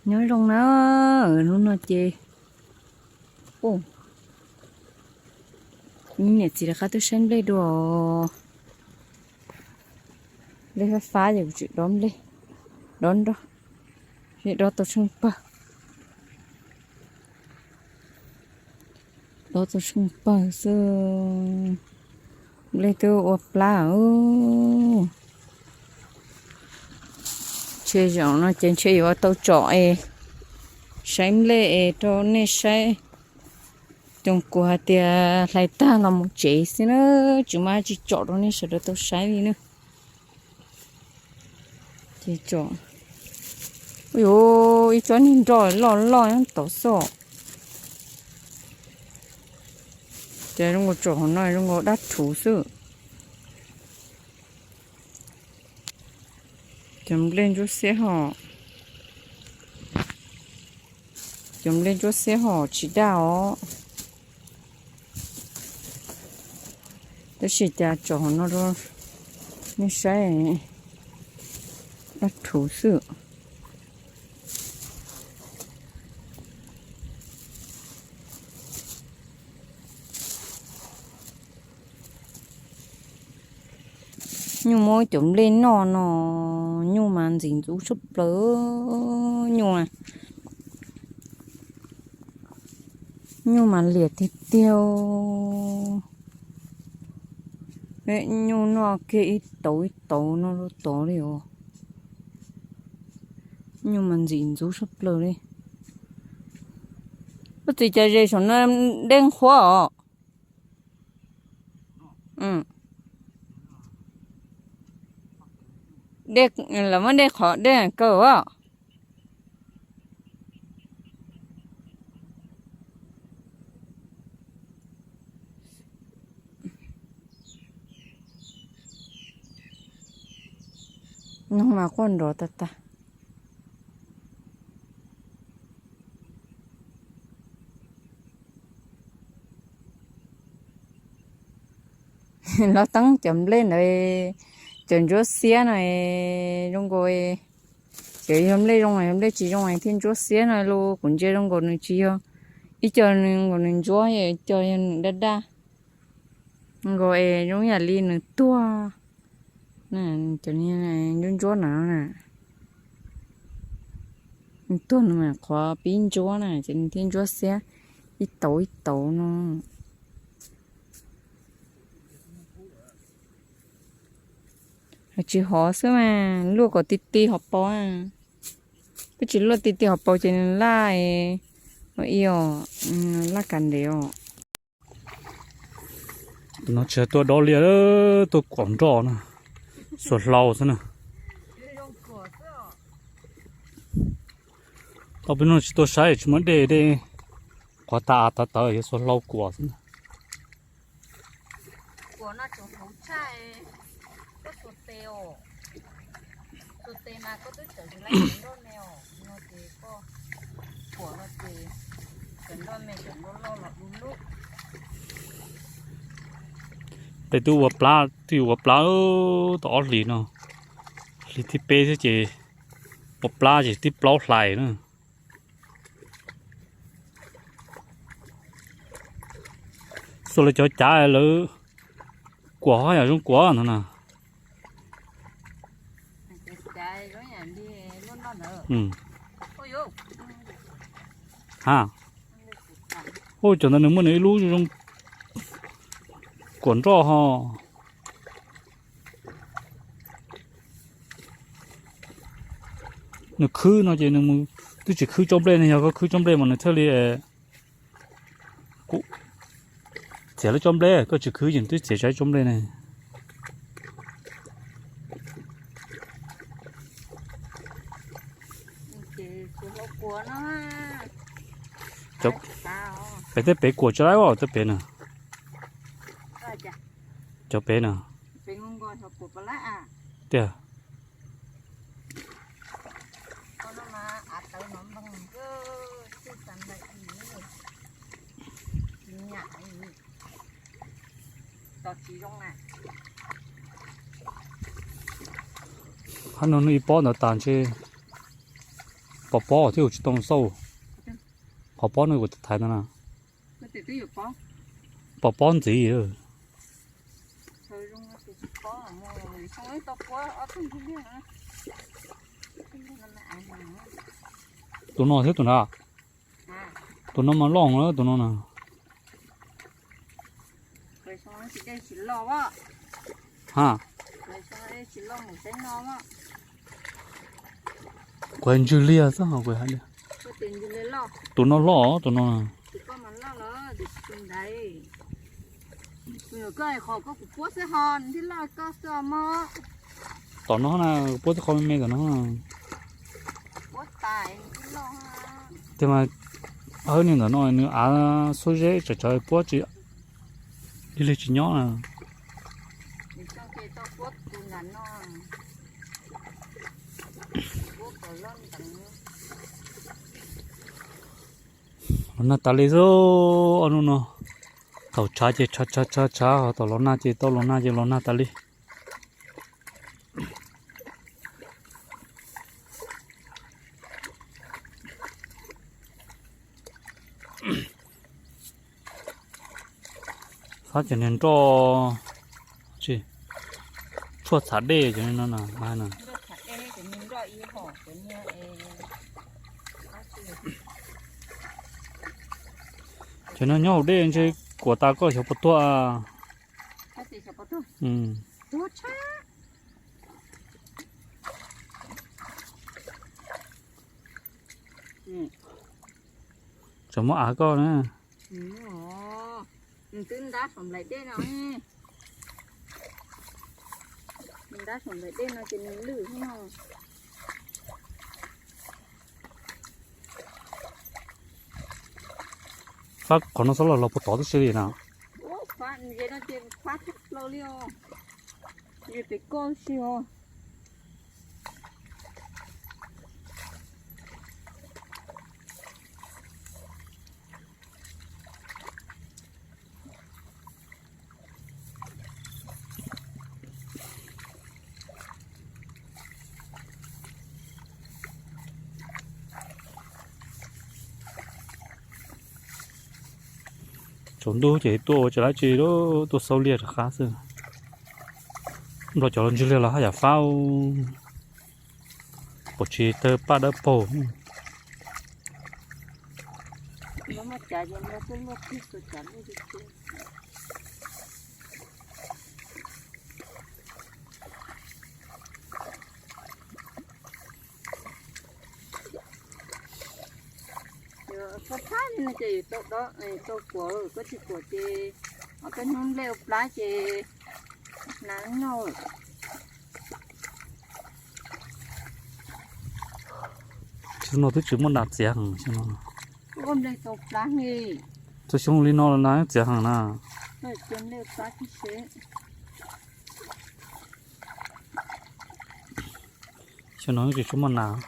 Nyob zoo na, hnub no ces niam txiv rov qab tuaj saib nplej dua. Nplej fab fab ces kuv tseem dob nplej, dob nroj, dob tau tsheej pawg. Dob tau tsheej pawg xwb. Nplej twb ua plab. Ntshe zaum no ces ntshe yuav tau tsom es saib nplej es rau nej saib. Cov kuv hais tias hlais tag los mus tsev xwb na, tsis muaj dab tsi tsom rau nej sawv daws tau saib li na. Ces tsom, ua yuav ib tsob niag nroj loj loj nyob tod xwb. Ces zoo nkaus tsom hauv no zoo nkaus dab rhuv xwb. Cov nplej ntsuab xiab ho, cov nplej ntsuab xiab ho tsis daj os. Tab sis cas tsom hauv no rau nej saib, dab rhuv xwb. Nyuj muab cov nplej noj no, nyuj mas ntxim ntxub tshaj plaws, nyuj, nyuj mas liam tiag tiag. Nyuj noj kiag ib tauv ib tauv no rau tod li os. Nyuj mas ntxim ntxub tshaj plaws li. Koj txiv, cas ze saum no dej qhuav os? Dej, lawv muab dej qhov dej kaw os. Noog mas quaj nrov tag tag. Los teeb cov nplej ntawd, cov ntsuab xiab no zoo nkaus, cov yog nplej zoo, yog nplej tsis zoo thiaj ntsuab xiab no los kuv ntsia zoo nkaus nws tsis yog, ib co zoo nkaus nws ntsuab, ib co yog nws daj daj. Nkaus es zoo yam li nws tuag, cov ntsuab ntsuab na, nws tuag nws mam qhuav pib ntsuab na, ces nws thiaj ntsuab xiab ib tauv ib tauv no. Tsis hov xwb mas, luaj kom ti ti hauv paus. Peb tsis luaj ti ti hauv paus ces nws laj, i os, laj kav ntev os. No tsis tuaj dob liaj, tuaj kuam nroj na, xuas hlau xwb na. Tau peb no tsis tuaj saib tsis muaj dej, dej qhuav tas av tawv tawv, yog xuas hlau kuam xwb na. Peb twb ua plab, twb yuav ua plab tau ob hlis no, hlis thib peb xwb ces ua plab ces twb plaub hlais na. Xuas lawv cov cav lawv kuam ho yam zoo kuam no na. Ha, ua cov ntawd nws muaj nws ib lub zoo kuam nroj ho. Nws khwb no ces nws mus, twb tsis khwb tsob nplej ne, yog koj khwb tsob nplej mas nws thiaj li txiav lub tsob nplej, koj tsis khwb ces nws twb txiav tsis tsob nplej ne. Pem tej pem kuam tsis laib os, tej pem na. Cov pem na. Tiag. Qhov no nws ib pob ntawd tas ntshe Pov pob thiab tsis tau xauj. Qhov pob no kuv thaiv ntawd na. Pov pob ntxiv. Tus no thiab tus na. Tus no mas loj na tus no na. Ha. Kuv ntswg liag xwb os. Tus no loj tus no. Tom no na, puab tib qho me me tom no. Tiag mas, hawb niag ntawm no nws av xuab zeb tsawv tsawv puab tsis, lig lig tsis nyob na. Los nag tas li xwb, ob hnub no. Thaum tshav ces tshav tshav tshav tshav, ho thaum los nag ces tau los nag ces los nag tas li. Fab cov niag nroj, tsis, tshuaj txhav dej cov no na. Cov no nyob hauv dej ntshe kuam tas koj xyov puas tuag. Tseem muaj av koj na. Nws twb ntab saum nplaim dej no. Ntab saum nplaim dej no ces nws lwj no. Fab qhov no xob los los puag tod tib si li na. Fab, no ces fab tag plaws li os. Yog pem koj si os. Tsaus ntuj ces tuaj ua tsis dab tsi, tuaj xauj liaj rov qab xwb. Nplog cov los ntswg liag los haj yam fab, pom tsis tawg paj dawb paug. Fab fab li no ces yus tau dob tau kuam, koj tsis kuam ces ob peb hnub nplej ua plab ces hnav noj. Xyoo no twb tsis muaj nas txiav heev xyoo no. Ua nplej tau plab li. Txhua xyoo li no nas txiav heev na. Xyoo no tsis tshua muaj nas.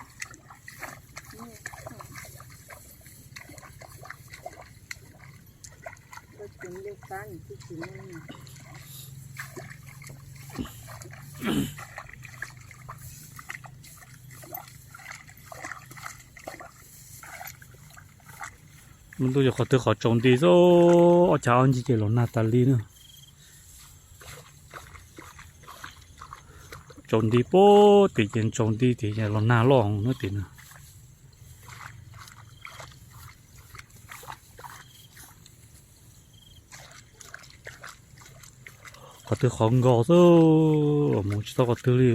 Lub ntuj yog qhov twg qhov tsaus nti xwb, ob chav ob ncig ces los nag tas li na. Tsaus nti puag tim ces tsaus nti tim los nag loj no tim na. Qhov twg qhov nkaus xwb, mus tsis tau qhov twg li.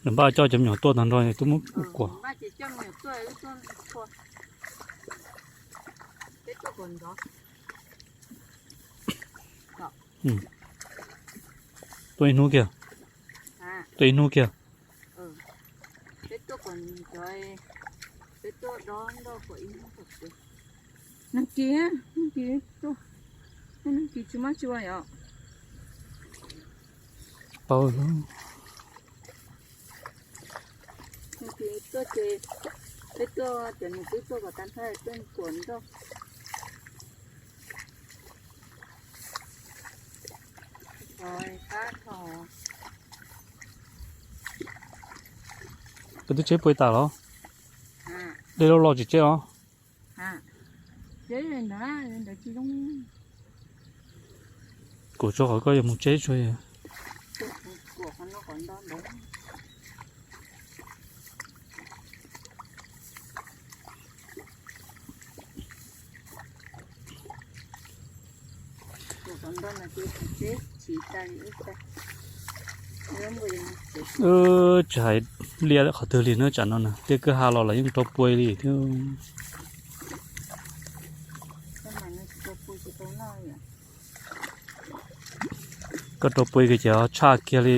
Npaj coj cov me nyuam tuaj tag nrho twb muab kuam. Tuaj ib hnub kiag. Tuaj ib hnub kiag. Nag kis, nag kis, nag kis tsis muaj tsis ua yom. Tsis paub. Nag kis tuaj ces Peb tuaj cov nws twb tuaj kom tag nrho tuaj kuam nroj. Koj twb tseb puag tas los? Dej loj loj tsis tseb os. Kuam tso qhov koj yuav mus tseb tso. Tsis hais liaj qhov twg li na, tsam no na tej kwj ha los lawv yeej rau puas li thiab. Koj rau puas kiag ces tshaj kiag li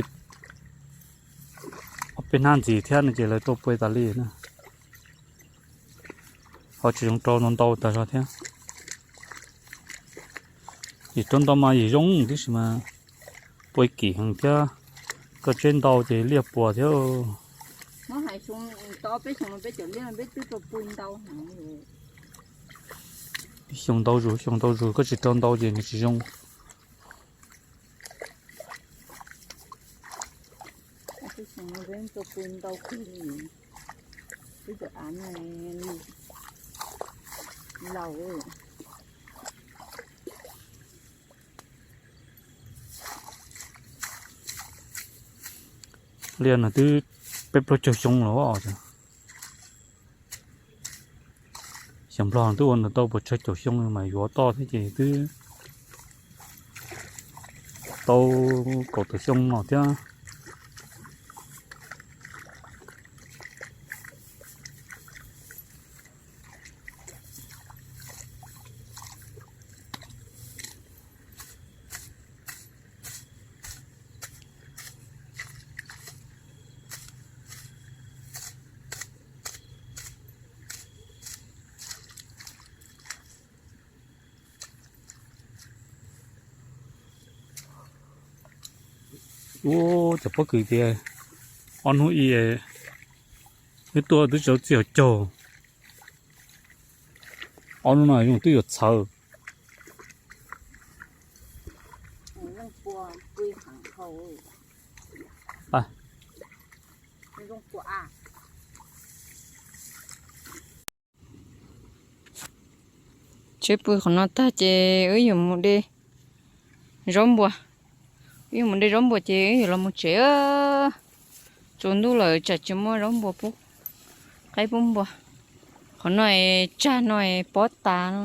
ob peb hnab ntxiv thiab no ces lawv rau puas tas li na. Ho tsis zoo rau ntau ntau tas zog thiab. Yim rau ntau mas yim zoo tib si mas puas kim heev thiab. Koj tseb ntau ces liaj puas thiab. Xyoo ntau zus xyoo ntau zus koj tsis rau ntau ces nws tsis zoo. Liaj no twb peb plaub caug xyoo los. Xyov Nplog twb ua ntawd tau puas tsawg caum xyoo mas yuav toj thiab ces twb tau kaum tawm xyoo no thiab. Ua cov pob kws tias ob hnub ib wb tuaj twb tsis txij hauv caug. Ob hnub no zoo twb yuav txhawv. Tseb pw qhov no tag ces wb yuav mus de zaub npua. Wb yuav mus de zaub npua ces wb yuav los mus tsev. Tsaus ntuj lawm tsam tsis muaj zaub npua pub qaib pub npua. Qhov no es tsag no es pob tas no.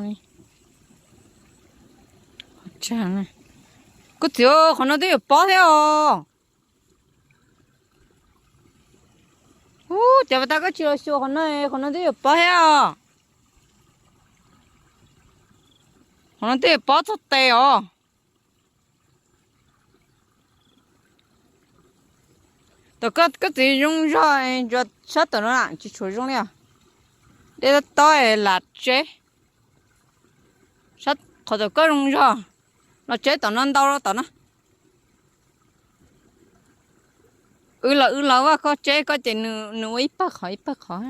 Koj txiv, qhov no twb yuav pob thiab os. Ub, cov pas tas koj tsis los xyuas qhov no, qhov no twb yuav pob thiab os. Qhov no twb yuav pob txog tes os. Tom koj txiv zoo zog, sab tom no tsis tshua zoo li os. Dej tob tob lam tseb. Qhov tom koj zoo zog, los tseb tom no ntau los tom no. Wb los wb los vaj koj tseb koj ces nws ua ib pawg qhov ib pawg qhov.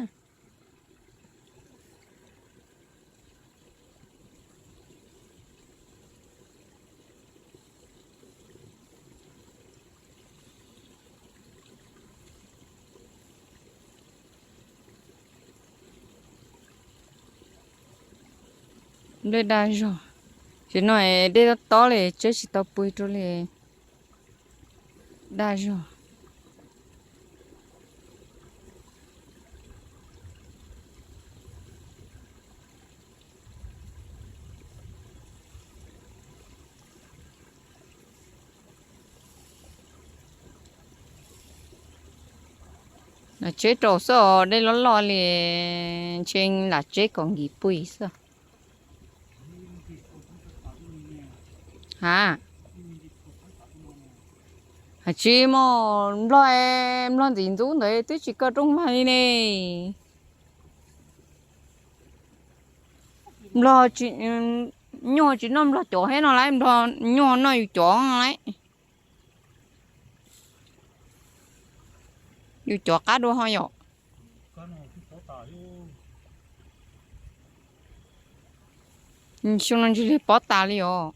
Nplej daj zog. Tam sim no dej tob tob li tseb tsis tau pw rau li. Daj zog. Lam tseb rau xwb os, dej loj loj li, ntshe lam tseb kom nkim pw xwb. Ha, hais tsis muaj nplog, nplog ntxim ntxub ntawd twb tsis kaw rooj vag li ne. Nplog nyuj tsis noj nplog cov thiab no lauj, nplog nyuj noj yus cov lauj. Yus cov qab dua ho yom. Xyoo no ntsis li pob tas li os.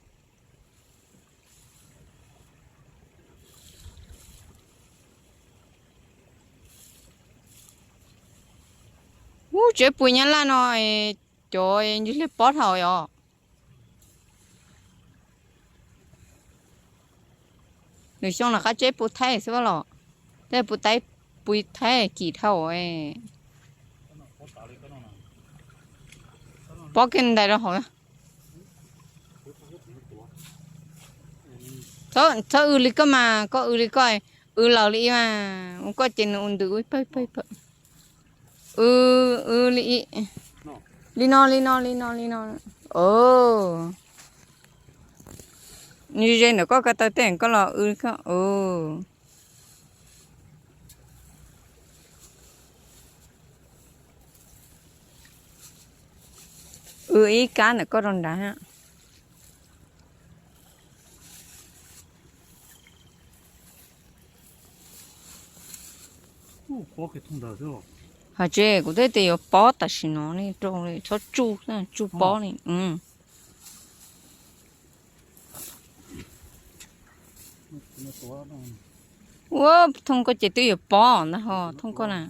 Ub, tsev pui Nyab Laj no, cov ntsis li pob dhau os. Lwm xyoo los qab tsev pui Thaib xwb los, tej pui Thaib, pui Thaib kim dhau. Pob kiag ntais rau hauv. Txhob w li koj mas, koj w li koj, w laus li mas, ua koj ces nws ua ntws ua pawg pawg pawg. W, w li, li no li no li no li no. Nws ze ntawm koj ko taw tej koj los w koj. W ib kab ntawm koj rau nrad. Hais tsev kuv twb tias yuav pob tam sim no li rau li txhob tsuj, tsuj pob li. Ua thooj koj ces twb yuav pob ntag ho, thooj koj na.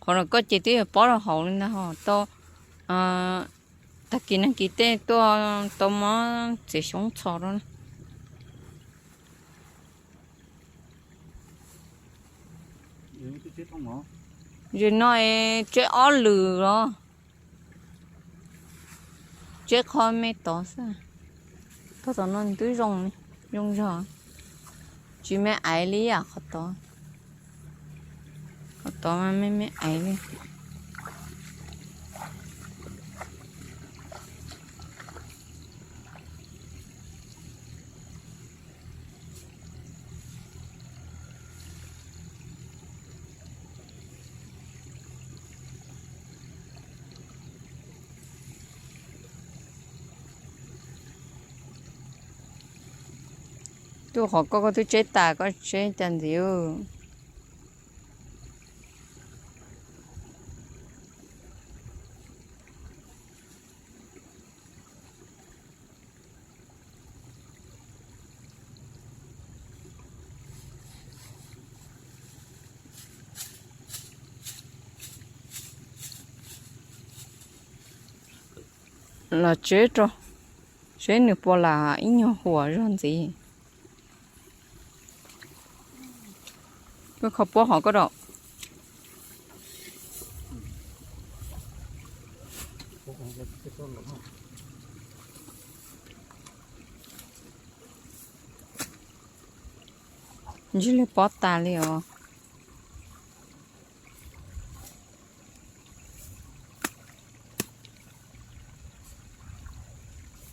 Qhov no koj ces twb yuav pob rau hauv li ntag ho tau. Tag kis nag kis tej tuaj tau mob txiav xyoob txho rau na. Zem no es tseb ob lwm los, tseb qhov me tod xwb. Tog tom no twb zoo, zoo zog, tsis me aiv li yam qhov tod. Qhov tod mas me me aiv li. Tuaj qhov koj, koj twb tseb tas koj tseb cas ntxiv. Los tseb rau, seb nws puas lam ib nyuag huam zog ntxiv. Koj kho puab hov koj rau. Ntsej li pob tas li os.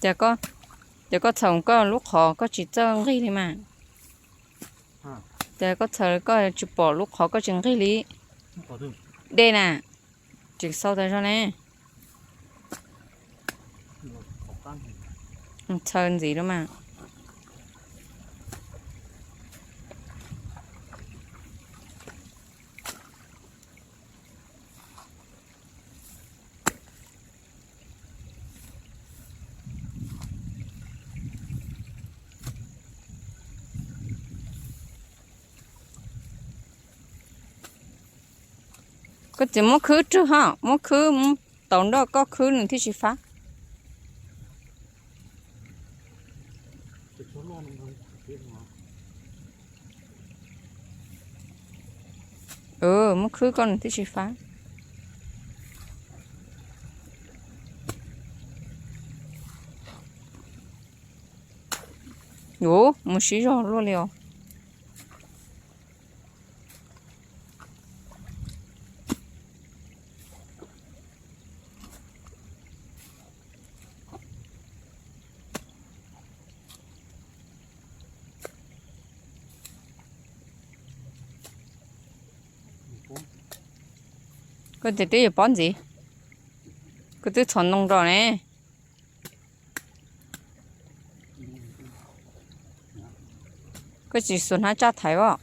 Ces koj txhaws koj lub qhov koj tsis txawj nqig li mas. Ces koj txhaws koj tsis pom lub qhov koj tsis nqig li. Dej na, tsis xau tas zog ne. Txhaws ntxiv lawm mas. Koj txiv muab khwb rwg ho, muab khwb, taus nroj koj khwb nws thiaj tsis fab. Muab khwb koj nws thiaj tsis fab. Ub, mus sib zog luaj li os. Koj tias twb yuav pob ntxiv, koj twb txhos ntoo rau ne. Koj tsis xuas hnab tsaj thaiv os.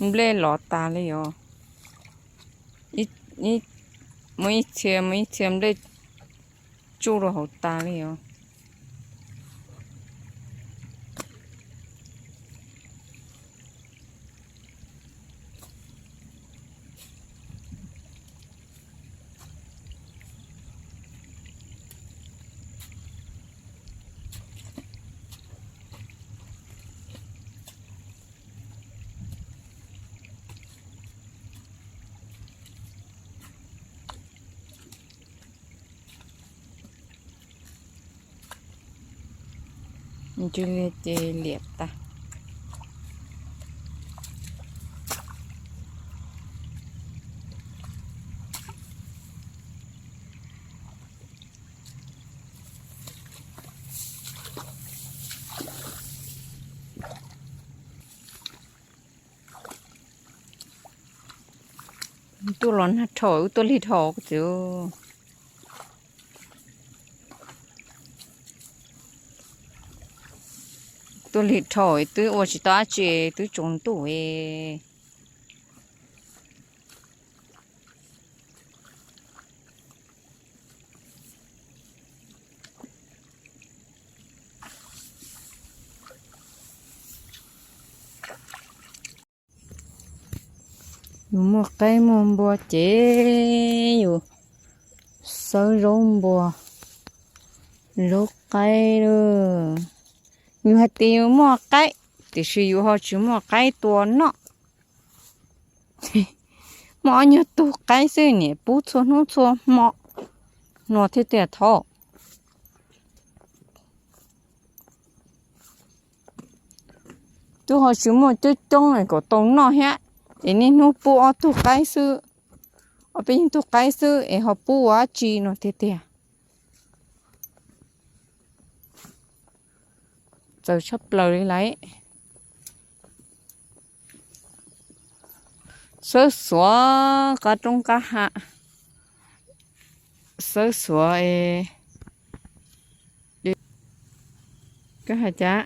Nplej lov tas li os. Muaj ib txhia, muaj ib txhia nplej tsuj rau hauv tas li os. Ntsis li ces liam tas. Tuaj los nag dhau, wb tuaj lig dhau kuv txiv. Tuaj lig dhau twb ua tsis tau dab tsi, twb tsaus ntuj. Yus muaj qaib muaj npua ces yus xawb zaub npua, zaub qaib lawm. Yus hais tias yus muaj qaib, tiam sis yus ho tsis muaj qaib tua noj. Muaj ob nyuag tug qaib xwb niam pub txhua hnub txhua hmo no thiab tiag thov. Twb ho tsis muaj coob coob es kom tau noj thiab, es niaj hnub pub ob tug qaib xwb, ob peb nyuag tug qaib xwb es ho pub ua dab tsi no tiag tiag. Txawv tshaj plaws li lawm. Xawb xuav qab roob qab hav, xawb xuav es, koj hais cas?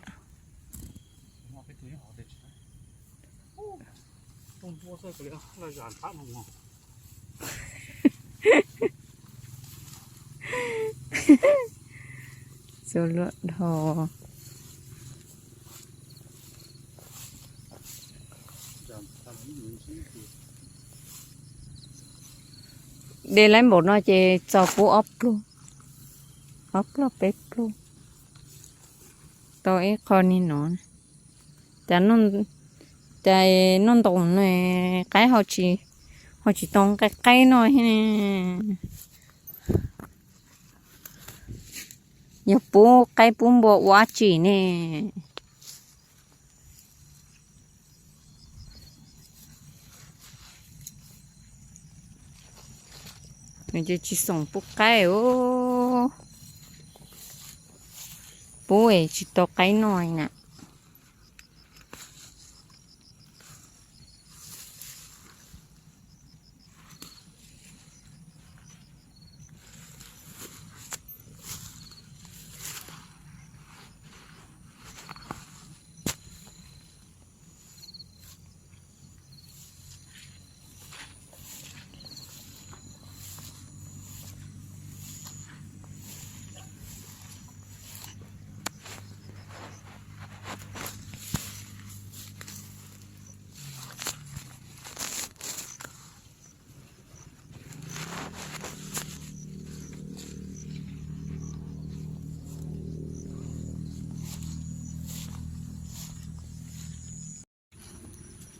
Txua luaj dhau. De lawm npaum no ces txaus pub ob pluag, ob pluag peb pluag tau ib qho ni no. Cas, cas noj ntoo no qaib ho tsis tau nqaij qaib no thiab ne. Yog pub qaib pub npua ua dab tsi ne? Nws ces tsis xoom pub qaib os. Pub es tsis tau qaib noj na.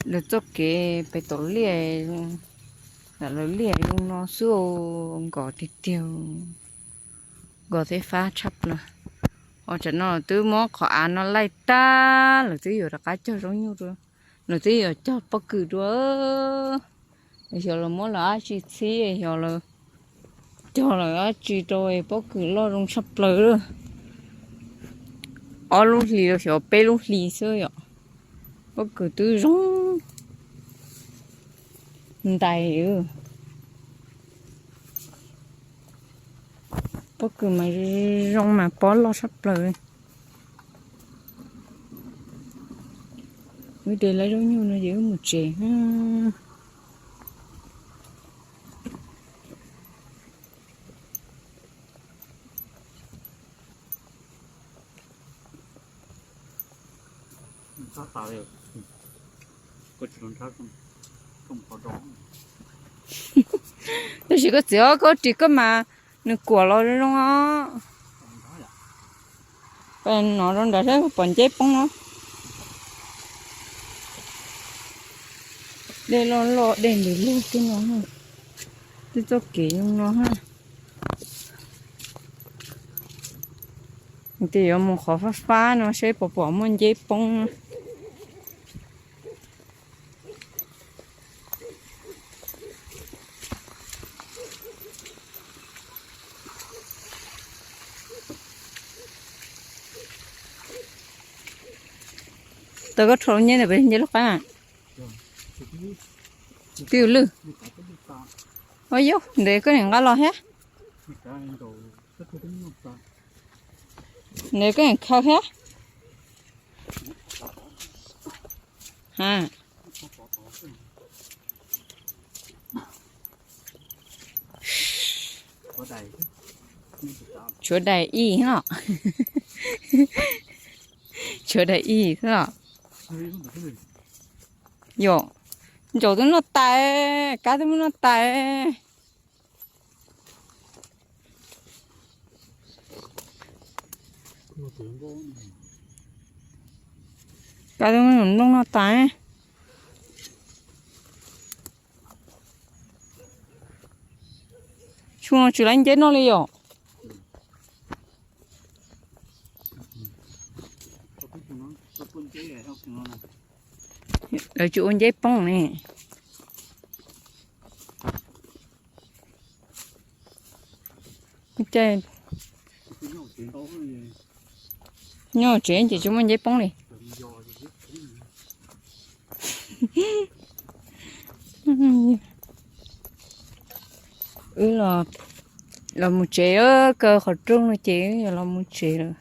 Lawv txoj kev pem tom liaj, lawv liaj zoo no xwb, nkos tiag tiag, nkos thiab fab tshaj plaws. Ho tsam no twb muab qhov av no laij tag, lawv twb yuav rov qab cog zaub nyuj, lawv twb yuav cog pob kws dua. Xyov lawv muab lawv dab tsi txhib, xyov lawv cog lawv dab tsi rau pob kws loj zoo tshaj plaws. Ob lub hlis los xyov peb lub hlis xwb yom, pob kws twb zoo ntais. Pob kws mas zoo mas pob loj tshaj plaws. Wb de lawv zaub nyuj no ces wb mus tsev. Tab sis koj txiv, koj ris koj mas nws kuam los zoo os. Nov rau nram saib pom nceb poob no. Dej loj loj, dej ntws lug twb no, twb txoj kev zoo no. Ces yuav mus qhov fab fab no saib puas pom muaj nceb poob. Tau koj rho lub nceb ntawm pem nceb lub qab. Twb lwj. Ua yus ntev koj niam nqa los thiab. Ntev koj niam khaws thiab. Ha. Tshuav daim ib no. Tshuav daim ib xwb os. Yom, ntsaum twb noj tas, kab twb muab noj tas. Kab twb muab nplooj noj tas. Xyoo no tsis laib nceb noj li yom. Lawv tsis ua nceb poob ne. Caij nyob tsev ces tsis muaj nceb poob li. Wb los mus tsev, kaw qhov rooj no ces wb yuav los mus tsev lawm.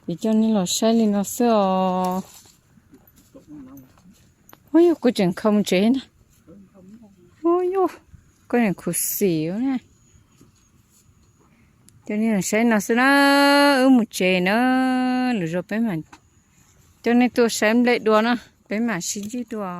Ces coj nej los saib li no xwb os. Ua yus koj tseem khaws mus tsev na. Ua yus koj tseem khuv xim na. Coj nej los saib no xwb na, wb mus tsev na, lwm zaus peb mam coj nej tuaj saib nplej dua na, peb mam sib ntsib dua.